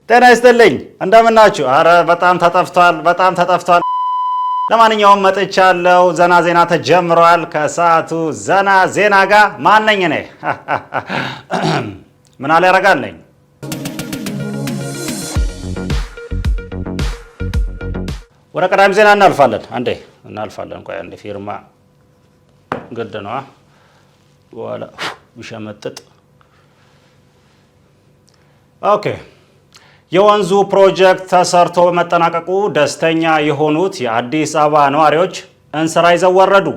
ጤና ይስጥልኝ፣ እንደምናችሁ። አረ በጣም ተጠፍቷል፣ በጣም ተጠፍቷል። ለማንኛውም መጥቻለሁ። ዘና ዜና ተጀምሯል። ከሰዓቱ ዘና ዜና ጋር ማነኝ እኔ? ምናለ ያረጋል ነኝ። ወደ ቀዳሚ ዜና እናልፋለን። አንዴ እናልፋለን። ቆይ አንዴ፣ ፊርማ ግድ ነዋ። በኋላ ቢሸመጥጥ። Okay። የወንዙ ፕሮጀክት ተሰርቶ በመጠናቀቁ ደስተኛ የሆኑት የአዲስ አበባ ነዋሪዎች እንስራ ይዘው ወረዱ።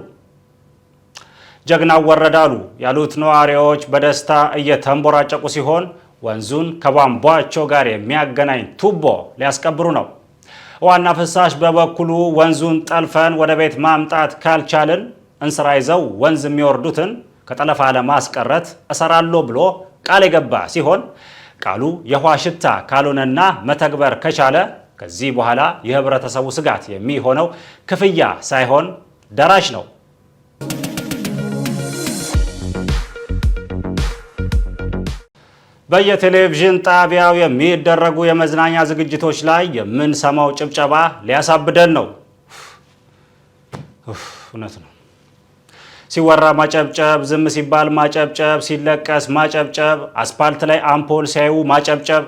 ጀግናው ወረደ አሉ ያሉት ነዋሪዎች በደስታ እየተንቦራጨቁ ሲሆን ወንዙን ከቧንቧቸው ጋር የሚያገናኝ ቱቦ ሊያስቀብሩ ነው። ውሃና ፍሳሽ በበኩሉ ወንዙን ጠልፈን ወደ ቤት ማምጣት ካልቻልን እንስራ ይዘው ወንዝ የሚወርዱትን ከጠለፋ ለማስቀረት እሰራለሁ ብሎ ቃል የገባ ሲሆን ቃሉ የውሃ ሽታ ካልሆነና መተግበር ከቻለ ከዚህ በኋላ የህብረተሰቡ ስጋት የሚሆነው ክፍያ ሳይሆን ደራሽ ነው። በየቴሌቪዥን ጣቢያው የሚደረጉ የመዝናኛ ዝግጅቶች ላይ የምንሰማው ጭብጨባ ሊያሳብደን ነው። እውነት ነው። ሲወራ ማጨብጨብ፣ ዝም ሲባል ማጨብጨብ፣ ሲለቀስ ማጨብጨብ፣ አስፓልት ላይ አምፖል ሲያዩ ማጨብጨብ።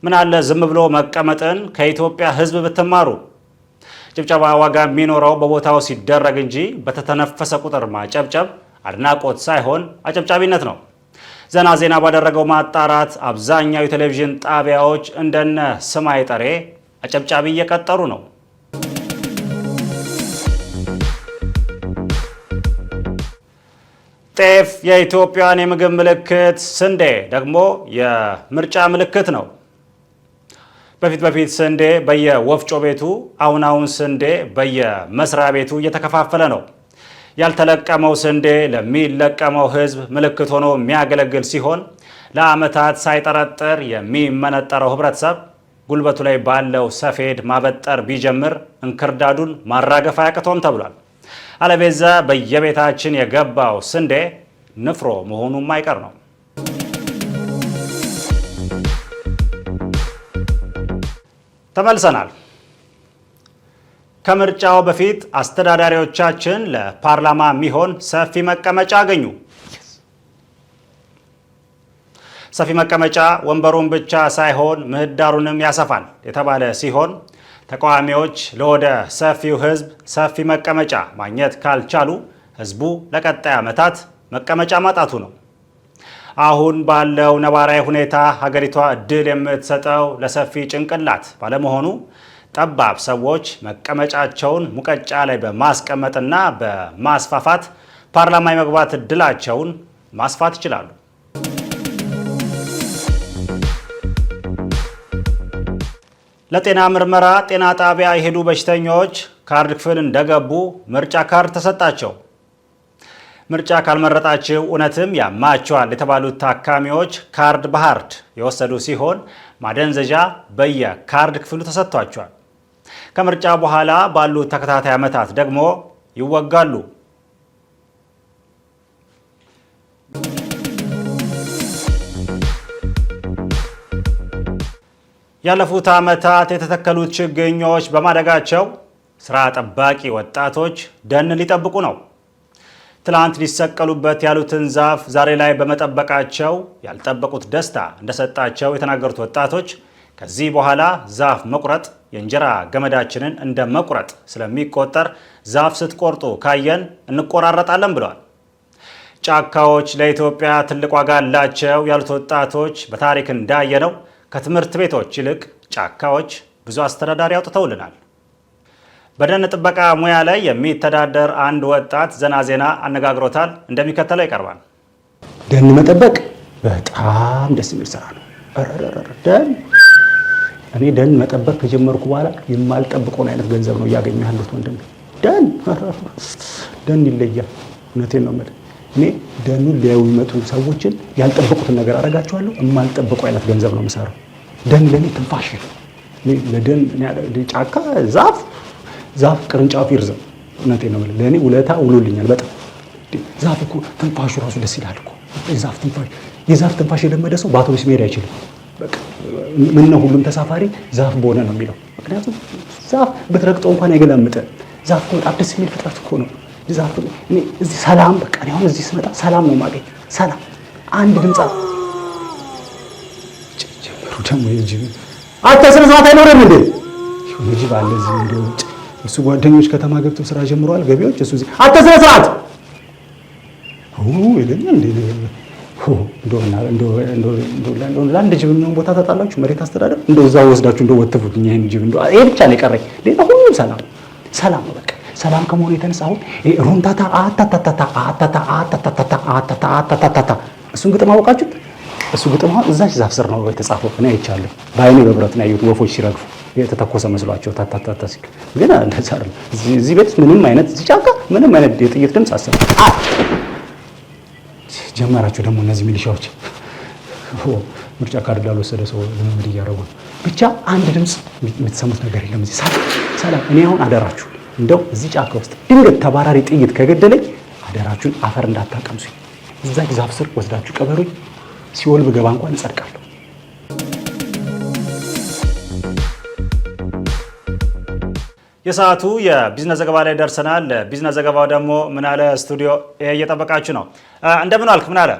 ምን አለ ዝም ብሎ መቀመጥን ከኢትዮጵያ ሕዝብ ብትማሩ። ጭብጨባ ዋጋ የሚኖረው በቦታው ሲደረግ እንጂ በተተነፈሰ ቁጥር ማጨብጨብ አድናቆት ሳይሆን አጨብጫቢነት ነው። ዘና ዜና ባደረገው ማጣራት አብዛኛው የቴሌቪዥን ጣቢያዎች እንደነ ስማይ ጠሬ አጨብጫቢ እየቀጠሩ ነው። ጤፍ የኢትዮጵያን የምግብ ምልክት፣ ስንዴ ደግሞ የምርጫ ምልክት ነው። በፊት በፊት ስንዴ በየወፍጮ ቤቱ፣ አሁን አሁን ስንዴ በየመስሪያ ቤቱ እየተከፋፈለ ነው። ያልተለቀመው ስንዴ ለሚለቀመው ሕዝብ ምልክት ሆኖ የሚያገለግል ሲሆን ለዓመታት ሳይጠረጥር የሚመነጠረው ህብረተሰብ ጉልበቱ ላይ ባለው ሰፌድ ማበጠር ቢጀምር እንክርዳዱን ማራገፍ አያቅተውም ተብሏል። አለቤዛ በየቤታችን የገባው ስንዴ ንፍሮ መሆኑ የማይቀር ነው። ተመልሰናል። ከምርጫው በፊት አስተዳዳሪዎቻችን ለፓርላማ የሚሆን ሰፊ መቀመጫ አገኙ። ሰፊ መቀመጫ ወንበሩን ብቻ ሳይሆን ምህዳሩንም ያሰፋል የተባለ ሲሆን ተቃዋሚዎች ለወደ ሰፊው ህዝብ ሰፊ መቀመጫ ማግኘት ካልቻሉ ህዝቡ ለቀጣይ ዓመታት መቀመጫ ማጣቱ ነው። አሁን ባለው ነባራዊ ሁኔታ ሀገሪቷ እድል የምትሰጠው ለሰፊ ጭንቅላት ባለመሆኑ ጠባብ ሰዎች መቀመጫቸውን ሙቀጫ ላይ በማስቀመጥና በማስፋፋት ፓርላማ የመግባት እድላቸውን ማስፋት ይችላሉ። ለጤና ምርመራ ጤና ጣቢያ የሄዱ በሽተኞች ካርድ ክፍል እንደገቡ ምርጫ ካርድ ተሰጣቸው። ምርጫ ካልመረጣችሁ እውነትም ያማቸዋል የተባሉት ታካሚዎች ካርድ በካርድ የወሰዱ ሲሆን ማደንዘዣ በየካርድ ክፍሉ ተሰጥቷቸዋል። ከምርጫ በኋላ ባሉት ተከታታይ ዓመታት ደግሞ ይወጋሉ። ያለፉት ዓመታት የተተከሉት ችግኞች በማደጋቸው ስራ ጠባቂ ወጣቶች ደን ሊጠብቁ ነው። ትላንት ሊሰቀሉበት ያሉትን ዛፍ ዛሬ ላይ በመጠበቃቸው ያልጠበቁት ደስታ እንደሰጣቸው የተናገሩት ወጣቶች ከዚህ በኋላ ዛፍ መቁረጥ የእንጀራ ገመዳችንን እንደ መቁረጥ ስለሚቆጠር ዛፍ ስትቆርጡ ካየን እንቆራረጣለን ብለዋል። ጫካዎች ለኢትዮጵያ ትልቅ ዋጋ አላቸው ያሉት ወጣቶች በታሪክ እንዳየነው ከትምህርት ቤቶች ይልቅ ጫካዎች ብዙ አስተዳዳሪ አውጥተውልናል። በደን ጥበቃ ሙያ ላይ የሚተዳደር አንድ ወጣት ዘና ዜና አነጋግሮታል። እንደሚከተለው ይቀርባል። ደን መጠበቅ በጣም ደስ የሚል ስራ ነው። ደን እኔ ደን መጠበቅ ከጀመርኩ በኋላ የማልጠብቀውን አይነት ገንዘብ ነው እያገኘሁ ያለሁት ወንድሜ። ደን ደን ይለያል። እውነቴን ነው የምልህ። እኔ ደኑን ሊያዩ የሚመጡ ሰዎችን ያልጠበቁትን ነገር አደርጋቸዋለሁ። የማልጠብቀው አይነት ገንዘብ ነው የምሰራው። ደን ለእኔ ትንፋሽ ነው። ለደን ጫካ፣ ዛፍ ዛፍ ቅርንጫፉ ይርዘም። እውነቴን ነው የምልህ። ለእኔ ውለታ ውሎልኛል በጣም። ዛፍ እኮ ትንፋሹ ራሱ ደስ ይላል እኮ። የዛፍ ትንፋሽ የዛፍ ትንፋሽ የለመደ ሰው በአውቶቡስ መሄድ አይችልም። በቃ ምን ነው ሁሉም ተሳፋሪ ዛፍ በሆነ ነው የሚለው። ምክንያቱም ዛፍ ብትረግጠው እንኳን አይገላምጥም። ዛፍ እኮ በጣም ደስ የሚል ፍጥረት እኮ ነው። ዛፍ እኔ እዚህ ሰላም፣ በቃ እኔ አሁን እዚህ ስመጣ ሰላም ነው የማገኘው። ሰላም፣ አንድ ድምፅ ጀመሩ ደግሞ የጅብ አንተ ስነ ስርዓት አይኖርም እንዴ? የሆነ ጅብ አለ እዚህ እንደው እሱ ጓደኞች ከተማ ገብተው ስራ ጀምረዋል። ገቢዎች እሱ እዚህ አንተ ስነ ስርዓት ይለኛል እንዴ? እንደው ለአንድ ጅብ የሚሆን ቦታ ታጣላችሁ። መሬት አስተዳደር እንደው እዛው ወስዳችሁ እንደው ወትፉልኝ ይሄን ጅብ፣ እንደው ይሄ ብቻ ነው የቀረኝ። ሌላ ሁሉም ሰላም ሰላም ነው። በቃ ሰላም ከመሆኑ የተነሳ አሁን ሩንታታ አታታታታ አታታ አታታታታ አታታ አታታታታ እሱን ግጥም አወቃችሁት? እሱ ግጥም አሁን እዛች ዛፍ ስር ነው የተጻፈው። እኔ አይቻለሁ፣ በአይኔ በብረት ነው ያየሁት። ወፎች ሲረግፉ የተተኮሰ መስሏቸው ታታታታ ሲል፣ ግን እንደዛ አይደለም። እዚህ ቤት ምንም አይነት፣ እዚህ ጫካ ምንም አይነት የጥይት ድምፅ አሰማ ጀመራችሁ። ደግሞ እነዚህ ሚሊሻዎች ምርጫ ካርድ ላልወሰደ ሰው ልምምድ እያደረጉ ነው። ብቻ አንድ ድምፅ የምትሰሙት ነገር የለም። እዚህ ሰላም ሰላም። እኔ አሁን አደራችሁ እንደው እዚህ ጫካ ውስጥ ድንገት ተባራሪ ጥይት ከገደለኝ አደራችሁን አፈር እንዳታቀምሱኝ። እዛች ዛፍ ስር ወስዳችሁ ቀበሩኝ። ሲኦል ብገባ እንኳን እጸድቃለሁ። የሰዓቱ የቢዝነስ ዘገባ ላይ ደርሰናል። ቢዝነስ ዘገባው ደግሞ ምናለ ስቱዲዮ እየጠበቃችሁ ነው። እንደምን አልክ ምናለ?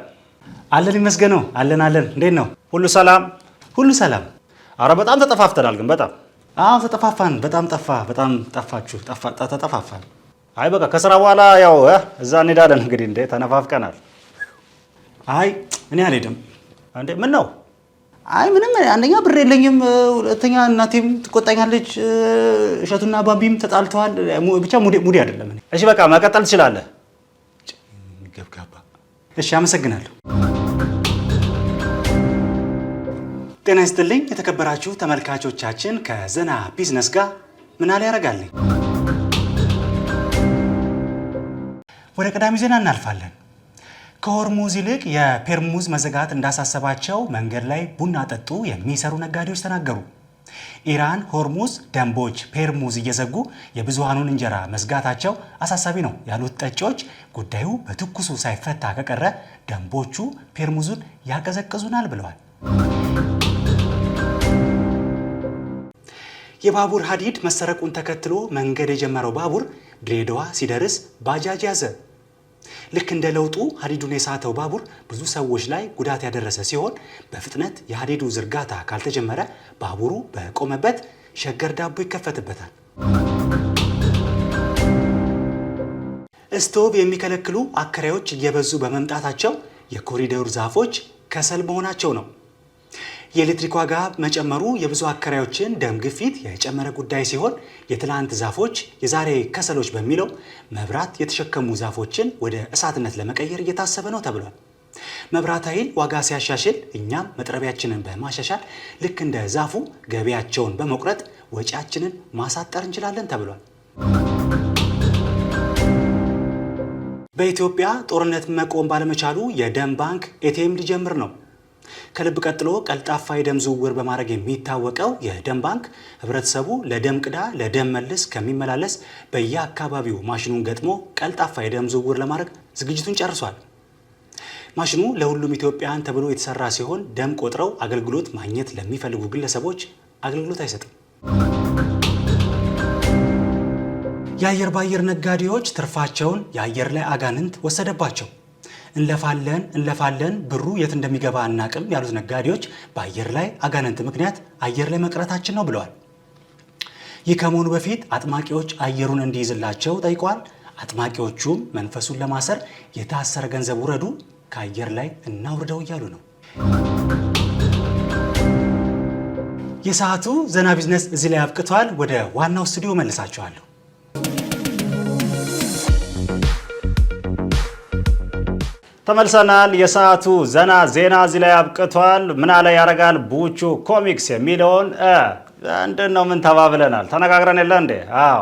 አለን ይመስገነው። አለን አለን። እንዴት ነው? ሁሉ ሰላም? ሁሉ ሰላም። አረ በጣም ተጠፋፍተናል ግን በጣም። አዎ ተጠፋፋን። በጣም ጠፋ። በጣም ጠፋችሁ። ተጠፋፋን። አይ በቃ ከስራ በኋላ ያው እዛ እንሄዳለን እንግዲህ። እንዴ ተነፋፍቀናል። አይ እኔ አልሄድም። እንዴ ምን ነው? አይ ምንም፣ አንደኛ ብር የለኝም፣ ሁለተኛ እናቴም ትቆጣኛለች፣ እሸቱና ባቢም ተጣልተዋል። ብቻ ሙዴ አይደለም። እሺ በቃ መቀጠል ትችላለህ። ገብጋባ። እሺ አመሰግናለሁ። ጤና ይስጥልኝ የተከበራችሁ ተመልካቾቻችን፣ ከዘና ቢዝነስ ጋር ምናለ ያደርጋልኝ። ወደ ቀዳሚ ዜና እናልፋለን። ከሆርሙዝ ይልቅ የፔርሙዝ መዘጋት እንዳሳሰባቸው መንገድ ላይ ቡና ጠጡ የሚሰሩ ነጋዴዎች ተናገሩ። ኢራን ሆርሙዝ ደንቦች ፔርሙዝ እየዘጉ የብዙሃኑን እንጀራ መዝጋታቸው አሳሳቢ ነው ያሉት ጠጪዎች ጉዳዩ በትኩሱ ሳይፈታ ከቀረ ደንቦቹ ፔርሙዙን ያቀዘቅዙናል ብለዋል። የባቡር ሀዲድ መሰረቁን ተከትሎ መንገድ የጀመረው ባቡር ድሬዳዋ ሲደርስ ባጃጅ ያዘ። ልክ እንደ ለውጡ ሀዲዱን የሳተው ባቡር ብዙ ሰዎች ላይ ጉዳት ያደረሰ ሲሆን በፍጥነት የሀዲዱ ዝርጋታ ካልተጀመረ ባቡሩ በቆመበት ሸገር ዳቦ ይከፈትበታል። ስቶቭ የሚከለክሉ አከራዮች እየበዙ በመምጣታቸው የኮሪደር ዛፎች ከሰል መሆናቸው ነው። የኤሌክትሪክ ዋጋ መጨመሩ የብዙ አከራዮችን ደም ግፊት የጨመረ ጉዳይ ሲሆን የትላንት ዛፎች የዛሬ ከሰሎች በሚለው መብራት የተሸከሙ ዛፎችን ወደ እሳትነት ለመቀየር እየታሰበ ነው ተብሏል። መብራት ኃይል ዋጋ ሲያሻሽል እኛም መጥረቢያችንን በማሻሻል ልክ እንደ ዛፉ ገበያቸውን በመቁረጥ ወጪያችንን ማሳጠር እንችላለን ተብሏል። በኢትዮጵያ ጦርነት መቆም ባለመቻሉ የደም ባንክ ኤቲኤም ሊጀምር ነው። ከልብ ቀጥሎ ቀልጣፋ የደም ዝውውር በማድረግ የሚታወቀው የደም ባንክ ህብረተሰቡ ለደም ቅዳ ለደም መልስ ከሚመላለስ በየአካባቢው ማሽኑን ገጥሞ ቀልጣፋ የደም ዝውውር ለማድረግ ዝግጅቱን ጨርሷል። ማሽኑ ለሁሉም ኢትዮጵያውያን ተብሎ የተሰራ ሲሆን ደም ቆጥረው አገልግሎት ማግኘት ለሚፈልጉ ግለሰቦች አገልግሎት አይሰጥም። የአየር ባየር ነጋዴዎች ትርፋቸውን የአየር ላይ አጋንንት ወሰደባቸው። እንለፋለን እንለፋለን ብሩ የት እንደሚገባ አናቅም ያሉት ነጋዴዎች በአየር ላይ አጋንንት ምክንያት አየር ላይ መቅረታችን ነው ብለዋል። ይህ ከመሆኑ በፊት አጥማቂዎች አየሩን እንዲይዝላቸው ጠይቀዋል። አጥማቂዎቹም መንፈሱን ለማሰር የታሰረ ገንዘብ ውረዱ፣ ከአየር ላይ እናውርደው እያሉ ነው። የሰዓቱ ዘና ቢዝነስ እዚህ ላይ አብቅቷል። ወደ ዋናው ስቱዲዮ መልሳችኋለሁ። ተመልሰናል። የሰዓቱ ዘና ዜና እዚህ ላይ አብቅቷል። ምናለ ያረጋል ቡቹ ኮሚክስ የሚለውን እንድን ነው ምን ተባብለናል? ተነጋግረን የለ እንዴ? አዎ።